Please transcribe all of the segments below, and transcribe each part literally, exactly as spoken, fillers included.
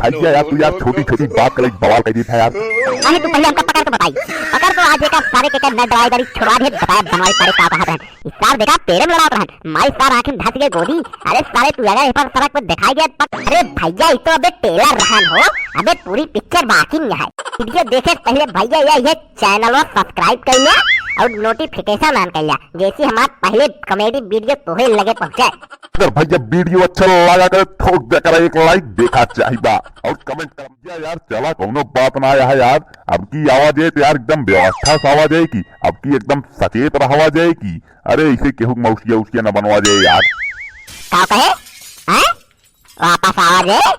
अइया यार, तू यार छोटी छोटी बात करे बवाल कर देत है यार। अरे तू पहिले हमका पकड़ के बताई, पकड़ तो आज एका सारे के, के न डराई दरी छोड़वा दे, बताया बनवारी पाड़े का कहत रहन। ई सार देखा पेड़े में लड़ात रहन, मारी सार आँखी में धस गए गोदी। अरे सारे तू अगर एपर सड़क पे दिखाई दिया पक-, अरे भैया ई तो अबे trailer रहन हो, अबे पूरी picture बाकी में है। Video देखे से पहिले भैया ये, ये channel subscribe कर लिया और notification on कर लिया, जैसे हमार पहले comedy video तोहे लगे पहुँचे। अगर भैया video अच्छा लगा करे, ठोक दे करे एक like, देखा चाहिबा और comment कर। या यार, चला, कौनो बात ना आया है यार। अब की आवा जाए तो यार, एकदम व्यवस्था से आवा जाए की, अब की एकदम सचेत रहवा जाए की। अरे, इसे केहू मौसिया उसिया न बनवा जाए यार। का कहे? हैं? वापस आवा जाए?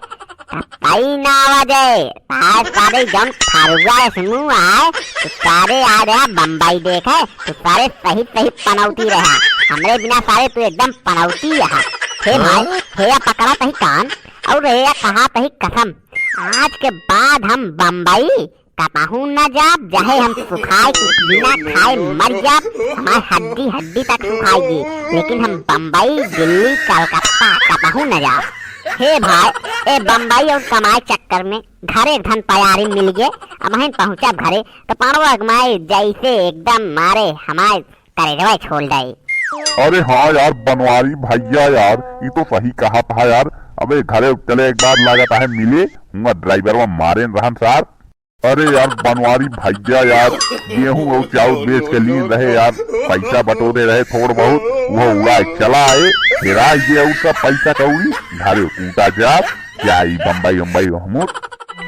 कहीं ना आवा जाए। आज सारे जौन थारुआ है, सुनू आए, तो सारे आ रहा बम्बई देखे, तो सारे सही सही पनौती रहा। हमरे बिना सारे तू एकदम पनौती रहा। हे भाई, हे या पकड़ा तही कान, और हे या कहा तही कसम। आज के बाद हम बम्बई कतहूँ न जाब, चाहे हम सुखाए के बिना खाए मर जाब, हमार हड्डी हड्डी तक सुखाई जी, लेकिन हम बम्बई, दिल्ली, कलकत्ता कतहूँ न जाब। हे भाई, ए बम्बई और कमाए चक्कर में घरे धन पयारी मिल गए, अब हम पहुँचब घरे तो पड़वा के माए जैसे एकदम मारे हमारे करेजवा छोड़ जाई। अरे हाँ यार बनवारी भैया यार, ई तो सही कहा था यार। अबे घरे चले एक बार लागत है मिले, हुआ ड्राइवरवा मारे रहन सार। अरे यार बनवारी भैया यार, गेहूं और चाउर बेच के लीन रहे यार, पैसा बटोरे रहे थोड़ बहुत, वो उड़ाए चला आए, फिर आ गया उसका पैसा कौड़ी, घरे कूटा जा, जाई बम्बई उम्बई हमूर।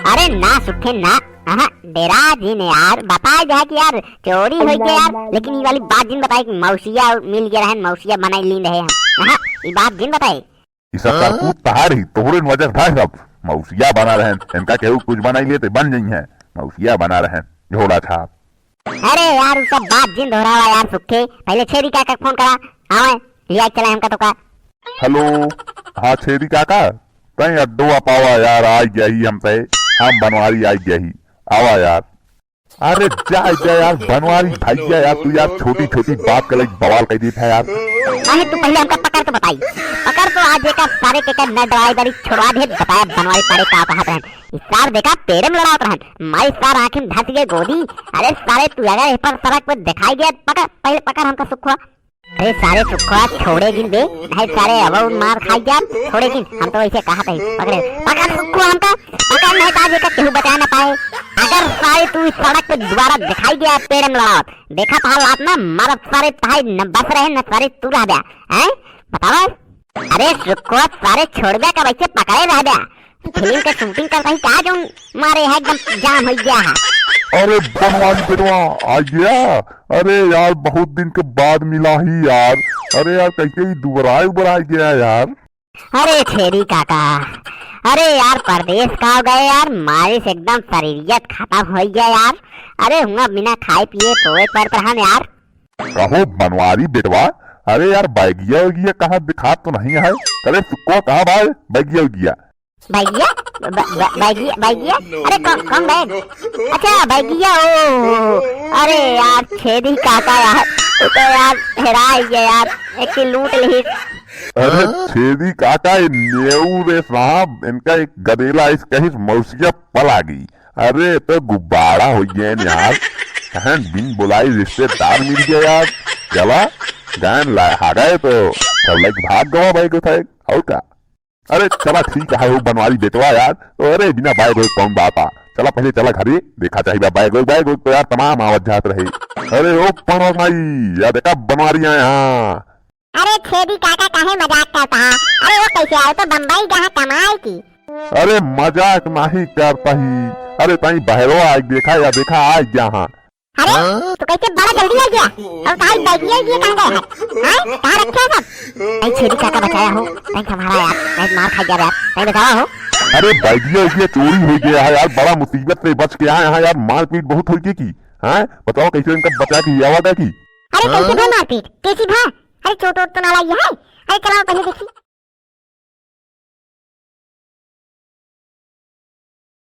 अरे ना सुखे ना, हाँ, डेरा जिन यार, बताए जा कि यार चोरी होई के यार, लेकिन ई वाली बात जिन बताए कि मौसिया मिल गया रहन, मौसिया बनाई लीन रहे हम। हाँ, ई बात जिन बताए। ई सब करतूत तहार ही, तोहरे नजर था सब। मौसिया बना रहन, इनका केहू कुछ बनाई लेते बन जाई हैं। मौसिया बना रहन, झोला छाप। अरे यार, उ सब बात जिन दोहरावा यार सुखे, पहले छेदी काका के फोन करा, आवे, लिया चला हमका तो का। हेलो, हाँ छेदी काका, तैं अड्डो आ पावा यार, आ गया ही हम तय, हम बनवारी आ गया ही, आवा यार। अरे जा, जा यार बनवारी भैया यार, तू यार छोटी छोटी बात के लिए बवाल कर देता है यार। अरे तू पहले हमका पकड़ के बताई, पकड़ तो आज एका सारे के, के न डराई दरी छोड़वा दे, बताया बनवारी पाड़े का कहत रहन। ई सार देखा पेड़े में लड़ावत रहन, माई सार आँखी में धस गए गोदी। अरे सारे तू अगर एपर सड़क पे दिखाई दिया, पकड़, पहले पकड़ हमका सुखवा। अरे सारे सुखवा छोड़े जिन बे, नहीं सारे अब और मार खाई जा, छोड़े जिन, हम तो ऐसे कहा थे, पकड़े, पकड़ सुखवा हमका, पकड़ नहीं तो आज एका केहू बचा ना पाए। अगर सारे तू इस सड़क पे दोबारा दिखाई दिया पेड़ में लड़ावत, देखा था लात ना मारब सारे, ताई न बस रहे न सारे तू रह गया, हैं? बतावा। अरे सुखवा सारे छोड़ दे, कब ऐसे पकड़े रह गया? फिल्म के shooting करता ही का जौन मारे है, एकदम जाम हो गया है। अरे बनवारी बेटवा आ गया। अरे यार बहुत दिन के बाद मिला ही यार। अरे यार कैसे ही दुबराए उबराए गया यार। अरे छेदी काका, अरे यार परदेश का हो गए यार, मारे से एकदम शरीरियत खत्म हो गया यार। अरे हुआ बिना खाए पिए सोए पड़त रहन यार। कहो बनवारी बेटवा, अरे यार बैगिया वैगिया कहाँ दिखात तो नहीं है? अरे सुखवा कहाँ बा बैगिया वैगिया? बैगिया? ब-, ब-, बैगिया, बैगिया? अरे कौन, कौन बैग? अच्छा बैगिया, ओ, ओ, ओ, अरे यार छेदी काका यार, वो तो यार हेरा ही गया यार, एक की लूट ली। अरे छेदी काका, ये नेऊ रे साहब, इनका एक गदेला इस कहीं मौसिया पला गई। अरे तो गुब्बारा हो गए यार, कहन बिन बुलाई रिश्तेदार मिल गया यार। चला गान ला आ गए तो सब लाइक भाग गवा भाई को था। और का? अरे चला ठीक है हो बनवारी बेटवा यार। तो अरे बिना बैग वैग कौन बात आ, चला पहले चला घरे, देखा चाहिए बैग वैग, बैग वैग तो यार तमाम आवत जात रहे। अरे ओ पनवा माई, या देखा बनवारी आए हाँ। अरे छेदी काका काहे मजाक करता है? अरे वो कैसे आए तो बम्बई जहाँ कमाए की। अरे मजाक नहीं करता ही। अरे ताई बहरो आज देखा या देखा आज जहाँ। अरे तू कैसे बड़ा जल्दी आ गया? और ताई बैगिया ये कहाँ गए हैं? हाँ? कहाँ रखे हैं सब? नहीं छेदी काका बचाया हो, नहीं तुम्हारा यार, नहीं मार खा गया यार, नहीं बचावा हो। अरे बैगिया ये चोरी हो गया है यार, बड़ा मुसीबत से बच के आए हैं यार, मारपीट बहुत हो गई की। हाँ बताओ कैसे इनका बचा के आवा था की। अरे कैसे भा मारपीट? कैसी भा? अरे चोट वोट तो ना लगी है? अरे चलाओ पहले देखी।